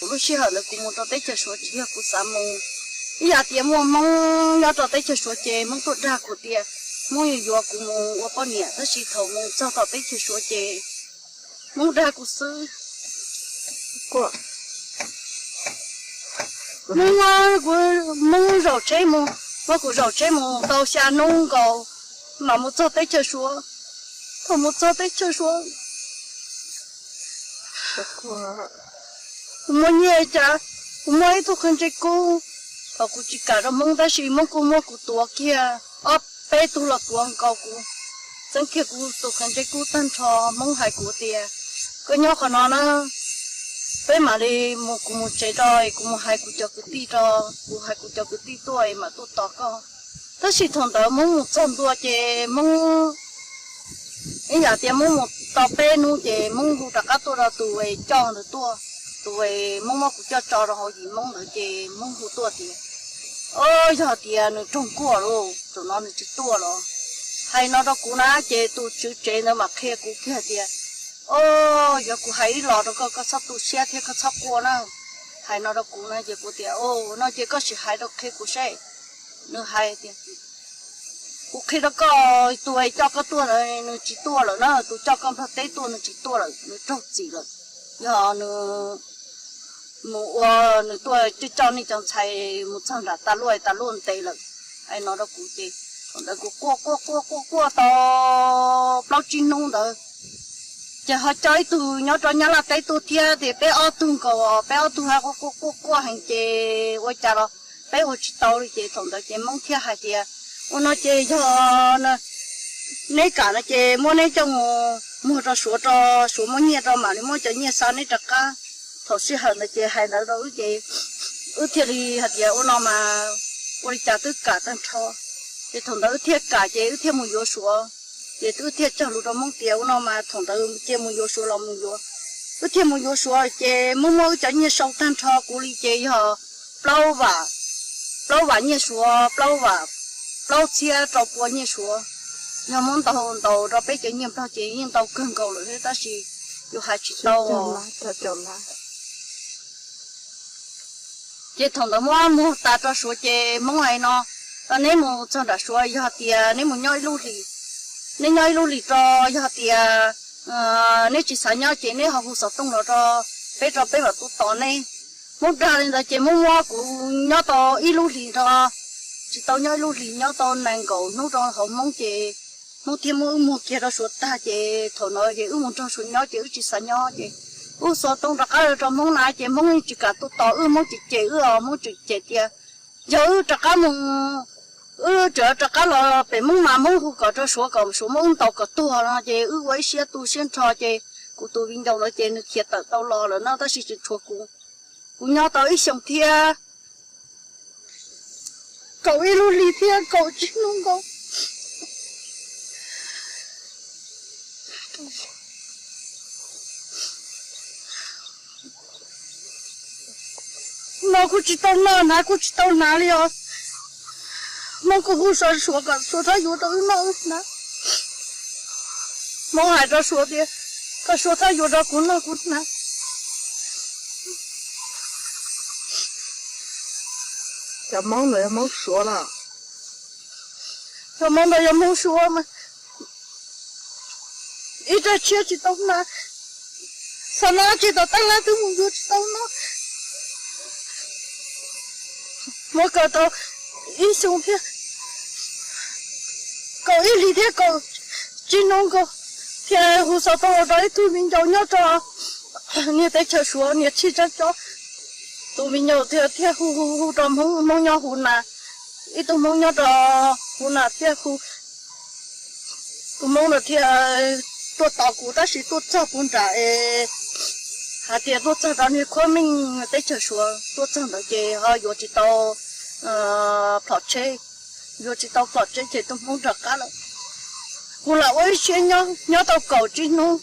Lub sij hawm ntawd kuv mus rau teb chaws Suav tsis yog kuv xav mus. Ib yam tias muaj Hmoob nyob rau teb chaws Suav ces Hmoob tuaj dag kuv tias Hmoob yuav yuav kuv mus ua poj niam, tab sis thaum mus txog tom teb chaws Suav ces Hmoob dag kuv xwb. Hmoob, Hmoob zaum tsheb mus, muab kuv zaum tsheb mus tau xya hnub nkaus mam mus txog teb chaws Suav. Thaum mus txog teb chaws Suav, kuv muaj nyiaj cas, kuv muaj ib tug qhov ntse kub. Thaum kuv tsis kam rau Hmoob tab sis Hmoob kuj muab kuv tuav kiag, ob peb tug los tuav nkaus kuv, txeeb kiag kuv tus qhov ntse kub tag nrho. Hmoob hais kuv tias, koj nyob qhov no na, peb mam li mus, kuv mus tsev rau, kuv mus hais kuv cov kwv tij rau, kuv hais kuv cov kwv tij tuaj mam tuaj tos koj. Tab sis thaum ntawd Hmoob mus txog ntua ces Hmoob ib yam tias Hmoob mus tau peb hnub ces Hmoob hu rov qab tuaj rau tus coj ntawd tuaj, tus Hmoob muab kuv coj tso rau hauv yim Hmoob ntawd ces Hmoob hu tuaj tias, o, yog tias nws raug kuaj lawm, thaum no nws tsis tuaj los. Hais no rau kuv na ces tus tswv tsev ntawd mam qhia kuv kiag tias, o, yog kuv hais ib los rau koj, koj txhob tu siab thiab koj txhob quaj na. Hais no rau kuv na ces kuv tias, o, no ces koj sim hais rau qhia kuv seb. Nws hais tias, kuv qhia rau koj, tus coj koj tuaj ntawd nws tsis tuaj lawm na, tus coj koj Nplog teb tuaj nws tsis tuaj lawm, nws raug txim lawm. Yog nws mus ua, nws tuaj coj coj nej cov ntxhais mus txog nram tas luaj tas luaj ntev lawm. Hais no rau kuv ces thaum ntawd kuv quaj quaj quaj quaj quaj tau plaub tsib hnub ntawd ces ho coj ib tug nyob rau Nyab Laj teb tuaj thiab ces peb ob tug nkaus, peb ob tug ho quaj quaj quaj quaj heev ces ua cas los peb ua tsis tau li ces thaum ntawd ces Hmoob thiaj hais tias, ua no ces yog neb kam no ces muab neb coj mus muag rau Suav, rau Suav muab nyiaj rau mam li muab cov nyiaj xa neb rov qab. Thaum sij hawm ntawd ces hais ntawd rau wb ces wb thiaj li hais tias ua no mas ua li cas twb kam tag nrho. Ces thaum ntawd wb thiaj kam ces wb thiaj mus yuav Suav. Ces wb thiaj cog lus rau Hmoob tias ua no mas thaum ntawd cia mus yuav Suav los mus yuav. Wb thiaj mus yuav Suav ces Hmoob muab wb cov nyiaj sau tag nrho kuv li ces yog plaub vam, plaub vam nyiaj Suav, plaub vam, plaub txhiab rau pua nyiaj Suav. Yog muab ntaus ntaus rau peb cov nyiaj Nplog ces yeej ntau kawg nkaus lawm thiab tab sis yus hais tsis tau. Ces thaum ntawd muab muag tas rau Suav ces Hmoob hais no, neb mus txog nram Suav yog tias neb mus nyob ib lub hlis, neb nyob ib lub hlis rau yog tias neb tsis xav nyob ces neb ho hu xov tooj los rau peb, rau peb mam tuaj tos neb. Hmoob dag li ntawd ces Hmoob muab kuv nyob tau ib lub hlis rau, tsis tau nyob ib lub hlis, nyob tau nees nkaum hnub rau hauv Hmoob ces Hmoob thiaj muab wb muag kiag rau Suav tag ces thaum no ces wb mus nrog Suav nyob ces wb tsis xav nyob ces wb hu xov tooj rov qab los rau Hmoob na ces Hmoob yeej tsis kam tuaj tos wb, Hmoob cem cem wb os, Hmoob tseem cem tias yog wb rov qab mus, wb tseem rov qab los pem Hmoob mas Hmoob hu kom rau Suav kom Suav muab wb ntaus kom tuag no ces wb ua ib siab tu siab nrho ces kuv tus viv ncaus ntawd ces nws khiav tawm tau los lawm no tab sis tseem tshuav kuv. Kuv nyob tau ib xyoos thiab kaum ib lub hlis thiab kaum tsib hnub nkaus. Noj kuj tsis tau noj, hnav kuj tsis tau hnav li os. Hmoob kuj hu Suav, Suav kom Suav txhob yuav rau wb noj wb hnav. Hmoob hais rau Suav tias kom Suav txhob yuav rau kuv noj kuv hnav. Cov Hmoob ntawd yog Hmoob Suav los? Cov Hmoob ntawd yog Hmoob Suav mas ib rag tshiab tsis tau hnav, xav noj tsis tau, tab lab twb mus yuav tsis tau noj. Muab kaw tau ib xyoo thiab kaum ib hlis thiab kaum tsib hnub nkaus thiaj hu xov tooj los rau ib tug viv ncaus nyob rau niag teb chaws Suav niag Tshij Tsab Cob. Tus viv ncaus thiaj hu hu hu rau Hmoob, Hmoob nyob Huv Nas, ib tug Hmoob nyob rau Huv Nas thiaj hu. Tus Hmoob ntawd thiaj tuaj tos kuv tab sis tuaj txog kuv nram es hais tias tuaj txog rau niag Khuab Meej teb chaws Suav, tuaj txog ntawd ces ho yuav tsis tau plhom tsheb, yuav tsis tau plhom tsheb ces tus Hmoob rov qab lawm. Kuv lam ua ib siab nyob, nyob tau kaum tsib hnub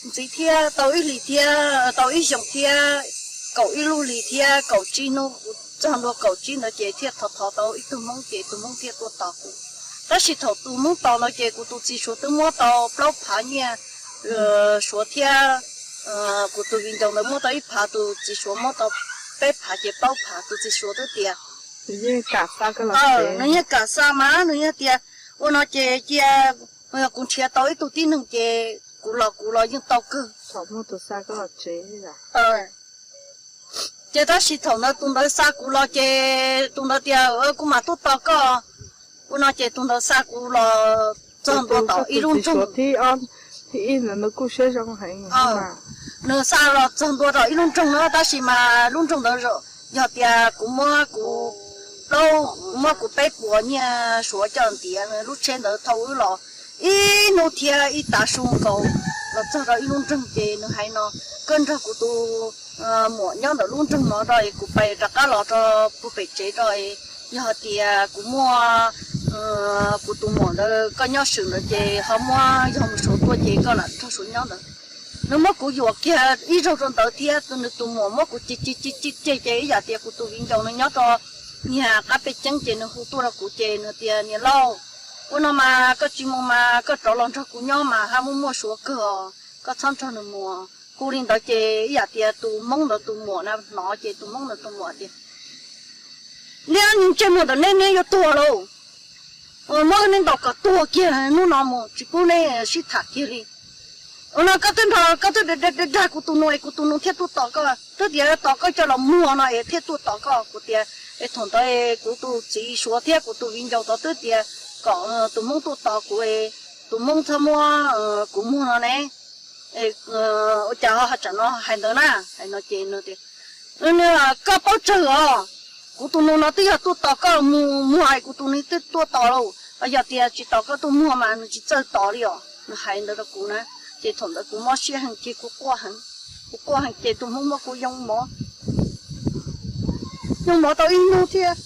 ntxiv thiab, tau ib hlis thiab, tau ib xyoos thiab, kaum ib lub hlis thiab kaum tsib hnub, kuv txog ntua kaum tsib ntawd ces thiaj thov thov tau ib tug Hmoob ces tus Hmoob thiaj tuaj tos kuv. Tab sis thaum tus Hmoob tos ntawd ces kuv tus txiv Suav twb muab tau plaub phav nyiaj Suav thiab Kuv tus viv ncaus ntawd muab tau ib phav, tus txiv Suav muab tau peb phav ces plaub phav. Tus txiv Suav twb tias nws yeej kam xa mas nws yeej tias ua no ces cia kuv nrhiav tau ib tug tib neeg ces kuv los kuv los yeej tau kawg. Ces tab sis thaum ntawd tus ntawd xa kuv los ces tus ntawd tias kuv mam tuaj tos koj. Ua no ces tus ntawd xa kuv los txog ntua tom ib lub nroog. Nws xa los txog ntua tom ib lub nroog na, tab sis mas lub nroog ntawd yog tias kuv muab kuv plaub, muab kuv peb puas nyiaj Suav coj ntiav lub tsheb ntawd thauj wb los ib hnub thiab ib tav su nkaus los txog rau ib lub nroog ces nws hais no, koj nrog kuv tus muam nyob ntawm lub nroog no rau kuv pais rov qab los rau puag pem tsev rau, yog hais tias kuv muaj kuv tus muam ntawd koj nyob swm ntawd ces ho muab yog mus Suav tuaj ces koj lam nrog Suav nyob ntawd. Nws muab kuv yuam kiag ib zaug rau ntawd thiab nws tus muam muab kuv cem cem cem cem ces ib yam tias kuv tus viv ncaus nws nyob rau niag qab peb ceeb ces nws hu tuaj rau kuv ces nws tias niam lauj, ua no mas koj tsis mus mas koj rov los nrog kuv nyob mas haj muaj muaj Suav kawg os, koj txhob nrog nws mus. Hu li ntawd ces ib yam tias tus Hmoob ntawd tus muam na hnov ces tus Hmoob ntawd tus muam tias liab ntsej muag ntawm neb neb yuav tuag lauj, muab neb ntaus kom tuag kiag hnub no mus tsis pub neb sib tham kiag li. Ua no koj twb nrog koj twb dag dag kuv tus nus es kuv tus nus thiaj tuaj tos koj, twb tias tos koj coj los muag no es thiaj tuaj tos koj. Kuv tias es thaum ntawd kuv tus txiv Suav thiab kuv tus viv ncaus tod twb tias kom tus Hmoob tuaj tos kuv, tus Hmoob txhob muab kuv muag no ne. Ua cas ho tsam no hais ntawd na? Hais no ces nws tias koj paub tsawg os, kuv tus nus no twb yog tuaj tos koj mus muag es kuv tus nus twb tuaj tos lauj, yog tias tsis tos koj tuaj muag mas nws tsis txawj tos li os. Nws hais ntawd rau kuv na, ces thaum ntawd kuv mob siab heev ces kuv quaj heev, kuv quaj heev ces tus Hmoob muab kuv yoo mov, yoo mov tau ib hnub thiab.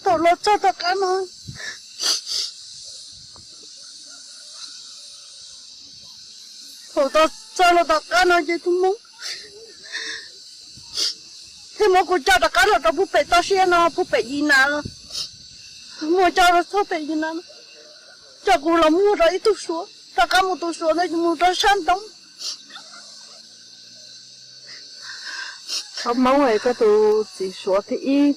Thaum los txog tom qab no, thaum txog los tom qab no ces tus Hmoob thiaj muab kuv coj rov qab los rau puag pem toj siab no puag pem Yim Nas, muab coj los txog pem Yim Nas, coj kuv los muag rau ib tug Suav, rov qab mus tus Suav ntawd mus rau sab ntoo. Koj Hmoob es koj tus txiv Suav thib ib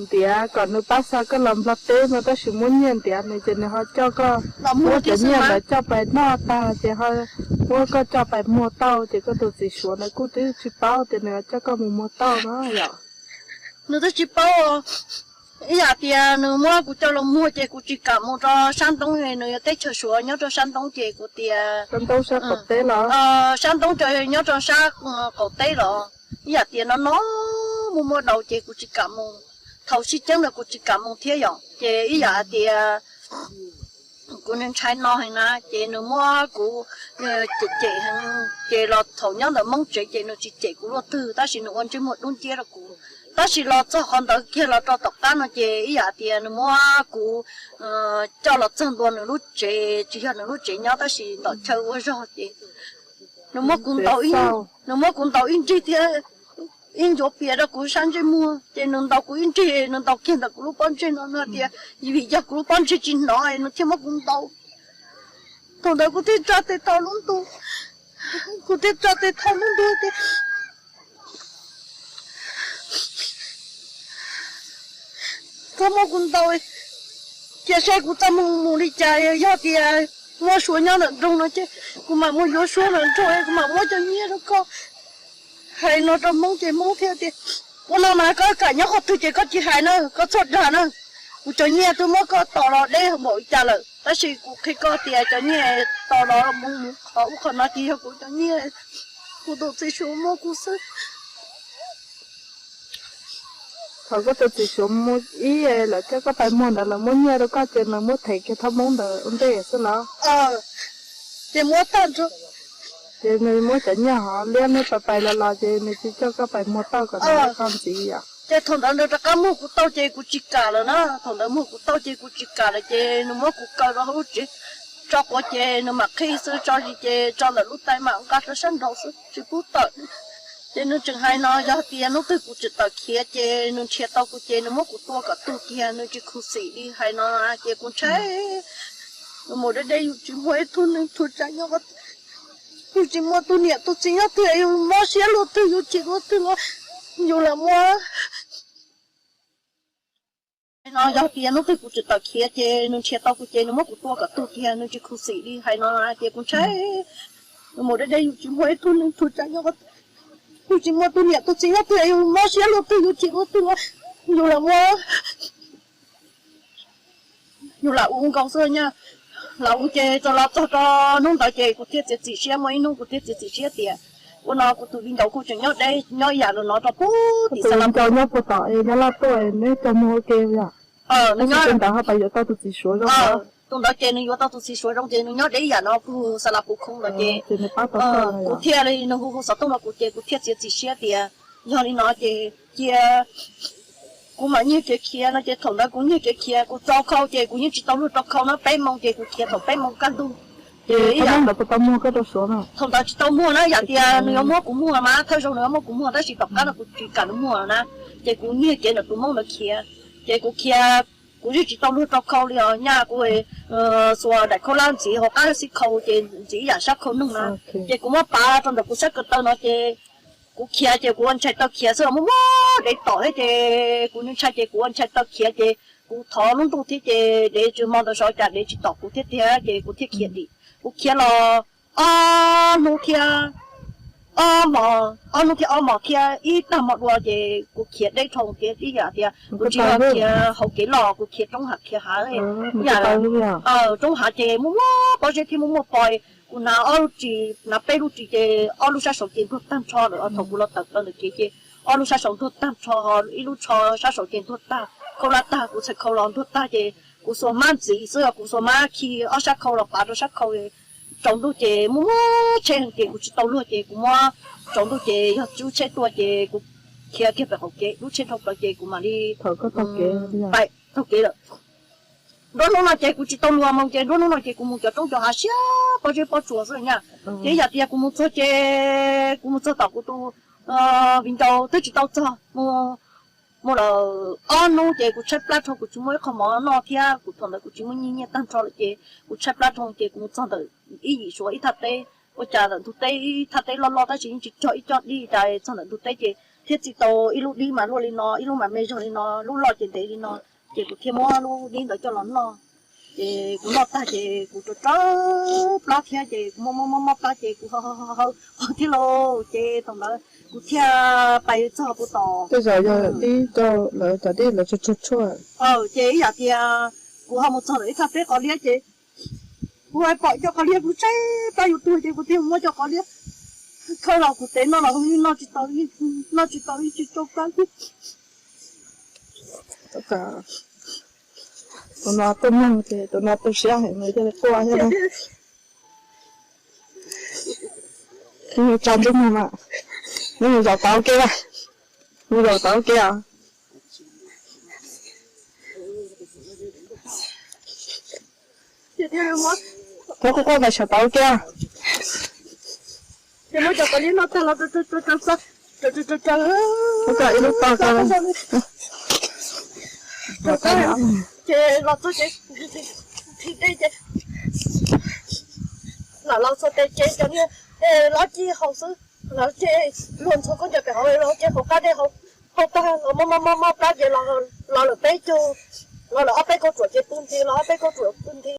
ntiav kom nws pab xa koj los Nplog teb no tab sis muab nyiaj ntiav nws ces nws ho coj koj, muab cov nyiaj ntawd coj pais noj tag ces ho muab koj coj pais muag tauj ces koj tus txiv Suav ntawd kuj twb tsis paub tias nws coj koj mus muag tauj no yom. Nws twb tsis paub, ib yam tias nws muab kuv coj los muag ces kuv tsis kam mus rau sab ntoo, nws yog teb chaws Suav nyob rau sab ntoo ces kuv tias sab ntoo sab qaum teb los, sab ntoo nyob rau sab qaum teb los, ib yam tias no no muaj muaj daus ces kuv tsis kam mus. Thaum sib ceeb ntawd kuv tsis kam mus thiab yom, ces ib yam tias kuv ntshai no heev na ces nws muab kuv cem cem heev, ces los thaum nyob ntawm Hmoob tsev ces nws tsis cem kuv luaj twg tab sis nws ua ntsej muag dub nciab rau kuv. Tab sis los txog qhov ntawd kiag los rau tom qab no ces ib yam tias nws muab kuv coj los txog ntua nws lub tsev, tsis yog nws lub tsev nyob tab sis ntawm chaw ua zog ces nws muab kuv ntaus, nws muab kuv ntaus ib nrig thiab ib ncuav pias rau kuv sab ntsej muag ces nws ntaus kuv ib nrig, nws ntaus kiag ntawm kuv lub pob ntseg no, nws tias vim yog kuv lub pob ntseg tsis hnov nws thiaj muab kuv ntaus. Thaum ntawd kuv thiaj tsa tes thau lub ntuj, kuv thiaj tsa tes thau lub ntuj tias txhob muab kuv ntaus, cia saib kuv txaj muag mus li cas, yog tias muaj Suav nyob ntawm nroog no ces kuv mam mus yuav Suav ntawm nroog, kuv mam muab cov nyiaj rau koj. Hais no rau Hmoob ces Hmoob thiaj tias ua no mas koj kam nyob qhov twg ces koj tsis hais na, koj txhob dag na. Kuv cov nyiaj twb muab koj tos los deb npaum li cas lawm tab sis kuv qhia koj tias cov nyiaj tos los mus mus qhov ub qhov no ces yog kuv cov nyiaj, kuv tus txiv Suav muab kuv xwb. Thaum koj tus txiv Suav mus ib lawv coj koj pais muag ntawd lawv muab nyiaj rau koj ces lawv muab them kiag thaj Hmoob ntawd ua ntej xwb los? Ces muab tag nrho. Ces nws muab cov nyiaj hov liab neb pais pais los los ces nws tsis coj koj pais muag tauj kom nws koj ntxiv yom. Ces thaum ntawd nws rov qab muag kuv tauj ces kuv tsis kam lawm na, thaum ntawd muag kuv tauj ces kuv tsis kam lawm ces nws muab kuv kaw rau hauv lub tsev, tso quav ces nws mam qhib xwb, tso zis ces tso ntawm lub taib mam nqa rau sab nraud xwb tsis pub tawm. Ces nws tseem hais no yog tias hnub twg kuv tseem tawm khiav ces nws nrhiav tau kuv ces nws muab kuv tua kom tuag kiag, nws tsis khuv xim li hais no. Ces kuv ntshai, nws mus deb deb yus tsis muaj ib tug neeg txhua tsav nyob qhov twg. Yus tsis muaj tus niam tus txiv nyob twg, yus mob siab luaj twg, yus chim luaj twg los yus lam muaj. No yog tias hnub twg kuv tseem tawm khiav ces nws nrhiav tau kuv ces nws muab kuv tua kom tuag kiag, nws tsis khuv xim li hais no ces kuv ntshai. Mus deb deb yus tsis muaj ib tug neeg txhua tsav nyob, yus tsis muaj tus niam tus txiv nyob twg, yus mob siab luaj twg, yus chim luaj twg los yus lam muaj. Yus lam ua nkaus xwb nyaj, lam ua ces txog los txog rau hnub ntawd ces kuv thiaj txiav txim siab, muaj ib hnub kuv thiaj txiav txim siab tias ua no kuv tus viv ncaus kuj tseem nyob deb nyob ib yam no rau pem tim Xas Las Pus. Nyob puag tom Nyab Laj tuaj neb cov muag ua ke yom? Tus ntawd ho pais yuav tau tus txiv Suav zoo. Tus ntawd ces nws yuav tau tus txiv Suav zoo ces nws nyob deb ib yam no puag Xas Las Pus khoo ntawd ces kuv thiaj li nws hu hu xov tooj rau kuv ces kuv thiaj txiav txim siab tias yog li no ces cia kuv mam nyiag kev khiav no ces thaum ntawd kuv nyiag kev khiav, kuv txo khau ces kuv yeej tsis tau luag rau khau no, peb moos ces kuv khiav thaum peb moos kaj ntug. Ces ib yam, thaum ntawd tsis tau muag na, yam tias nws yuav muab kuv muag mas thawj zaug nws yuav muab kuv muag tab sis tom qab no kuv tsis kam nws muag na, ces kuv nyiag kev ntawm tus Hmoob ntawd khiav. Ces kuv khiav, kuv yeej tsis tau luag rau khau li os nyaj, kuv xuas daim khaub hlab ntxiv hauv qab xib khau ces ntxiv ib yam sab khau noog na, ces kuv muab pav rau ntawm kuv sab ko taw no ces kuv khiav ces kuv ua ntshai taw khiav xwb los muaj muaj dev tom thiab ces kuv ntshai ces kuv ua ntshai taw khiav ces kuv thov lub ntuj thiab ces dev tsis hmo ntawd sav cas dev tsis tom kuv thiab tiag ces kuv thiaj khiav dim. Kuv khiav los ob hnub thiab ob hmo, ob hnub thiab ob hmo thiab ib tag hmo dua ces kuv khiav deb dhau tias ib yam tias kuv tsis yog khiav hauv kev loj, kuv khiav roob hav khiav hav, yam roob hav ces muaj muaj pob zeb thiab muaj muaj pos. Kuv hnav ob lub ris, hnav peb lub ris ces ob lub sab saud ces ntuag tag nrho lawm. Thaum kuv los tawm plaws ntawm kev ces ob lub sab saud ntuag tag nrho, ib lub tsho sab saud ces ntuag tag, khaub hlab tag, kuv txhais khau los ntuag tag ces kuv xuas mab ntxiv xwb, kuv xuas mab khi ob sab khau los pav rau sab khau. Tsaus ntuj ces muaj muaj tsheb heev ces kuv tsis tau luag ces kuv muab, tsaus ntuj ces yog lub tsheb tuaj ces kuv khiav kiag pem qaum kev, lub tsheb dhau plaws ces kuv mam li taug kev lawm. Nruab hnub no ces kuv tsis tau luag mus ces nruab hnub no ces kuv mus cov roob cov hav siab pob zeb pob tsuas xwb nyaj. Ces yam tias kuv mus txog ces kuv mus txog tom kuv tus viv ncaus twb tsis tau txog, mus lawm ob hnub ces kuv tshaib plab dhau, kuv tsis muaj ib qho mov noj thiab kuv thaum ntawd kuv tsis muaj nyiaj, nyiaj tag nrho lawm ces kuv tshaib plab dhau ces kuv mus txog ntawm ib yim suav ib thaj teb, ua cas ntawm ntug teb ib thaj teb loj loj tab sis yeej tsis cog ib co dib cas, txog ntawm ntug teb ces thiaj txi tau ib lub dib mas luaj li no, ib lub mas me zog li no, lub loj ces ntev li no, ces kuv thiaj muab lub dib ntawd coj los noj. Ces kuv noj tag ces kuv rau rau plab thiab ces kuv mob mob mob plab ces kuv ho ho ho thiab lauj. Ces thaum ntawd kuv thiaj pais txog kuv tos. Tej zaum yog dib rau lawv cov dib lawv tsuag tsuag tshuaj. Ces ib yam tias kuv ho mus txog ntawm ib thaj teb qos liab ces kuv pom cov qos liab kuv saib plab yuav tuag ces kuv thiaj muab cov qos liab khawb los kuv tev noj los yeej noj tsis tau, noj tsis tau, yeej tsis tsau plab thiab. Tus no tuaj mloog ces tus no tu siab heev, nws thiaj li quaj thiab. Nws tsa ntsej muag mas, nws mus zaum tau ua ke, mus zaum tau ua ke os. Thiab quaj quaj mas sawv tau ua ke. Ces muab cov qos liab noj tag los, ib lub tog, ces los txog ces thim dej ces lam los txog tes ces cov niag dej los ci haus xwb, los ces luag ntxhua khaub ncaws pem hauv los ces hauv qab dej haus tag los mob mob mob plab ces los lawm peb caug, los lawm ob peb kauj ruam ces pw nthi, los ob peb kauj ruam pw nthi.